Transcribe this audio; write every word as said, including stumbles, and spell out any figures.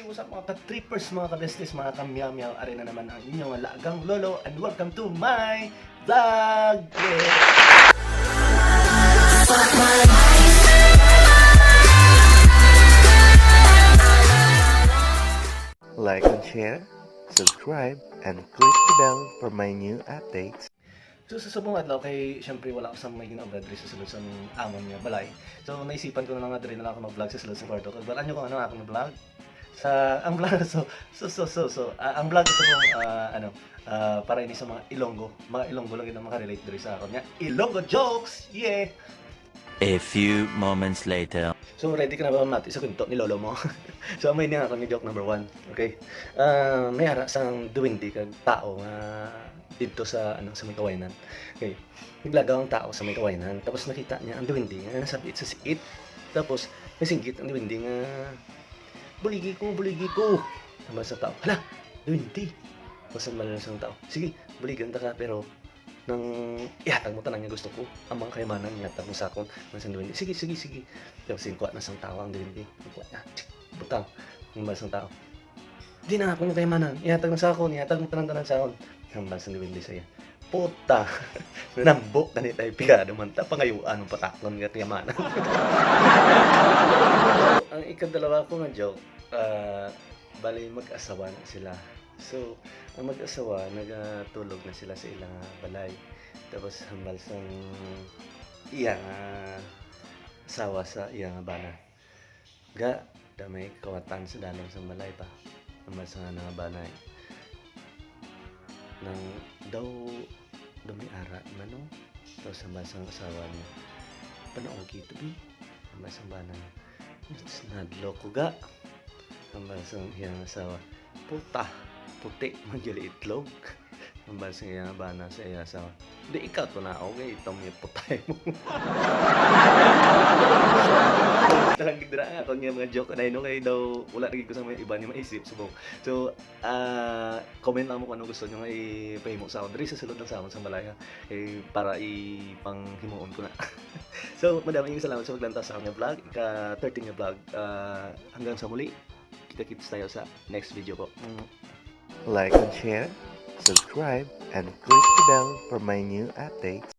Sa mga ka-trippers, mga ka-besties, mga kamyaw-myaw, ari na naman ang inyong alagang lolo, and welcome to my vlog! Yeah! Like and share, subscribe, and click the bell for my new updates. So, sa subong adlaw kay, syempre, wala ko sa may ginaobra diri sa sulod sa amon nga balay. So, naisipan ko na lang nga diri na lang ako mag-vlog sa sulod sa kwarto. Kag balaan nyo kung ano ang akong vlog. Sa, ang vlog, so, so, so, so, so, ah, ang vlog sa subong, ah, ano, ah, para ini sa mga Ilonggo. Mga Ilonggo lang gid ang makarelate diri sa akon nga Ilonggo jokes! Yeah! A few moments later. So, ready ka na ba mamati sa kwento ni lolo mo? So, amo ini ang akon nga joke number one. Okay. Ah, may ara sang duwende kag tao nga didto sa, ano, sa may kawaynan. Okay. Naglagaw ang tao sa may kawaynan. Tapos nakita niya ang duwende nga nasab-it sa siit. Tapos, nasinggit ang duwende nga, "Buligi ko, buligi ko." Hambal sa tao, "Hala, duwende." Tapos hambal na sang tao, "Sige, buligan ta ka, pero nang ihatag mo tanan nga gusto ko, ang mga kayamanan, ihatag mo sa akon." Hambal sang duwende, "Sige, sige, sige." Tapos inkuha na sang tao ang duwende. Inkuha niya. Tsk, butang. Hambal sang tao, "Di na akon kayamanan. Ihatag na sa akon. Ihatag mo tanan-tanan sa akon." Hambal sang duwende sa iya, "Puta, nambok gani tay pigado man ta, pangayuan mo pa ta akon nga kayamanan." Ang ikadalawa ko nga joke, ah, bali mag-asawa na sila. So, ang mag-asawa, nagatulog na sila sa ilang balay. Tapos, hambal sang iya nga asawa sa iya nga bana, "Ga, da may kawatan sa dalom sang balay pa." Hambal sang ana nga bana, "Nang daw, daw may ara man, no?" Tapos hambal sang asawa niya, "Panaog kita, bi." Hambal sang bana, "Nadlok ko, ga." Hambal sang iyang asawa, "Puta, puti man gyud itlog." Hambal sang iyang bana sa iya asawa, "Di ikaw to na, okay, ito may putay mo." Talang gid dira nga, kung yung mga joke na yun, okay daw, wala lagi ko sa mga iba niyo maisip, subong. So, ah, comment lang mo kung ano gusto nyo nga ipahimo sa akon. Diri sa sulod lang sa amon sa balay, ha? Eh, para ipanghimuon ko na. So, madami yung salamat sa paglantaw sa akong vlog, ika thirteen nga vlog. Ah, hanggang sa muli, kita-kits tayo sa next video po. Mm. Like and share, subscribe, and click the bell for my new updates.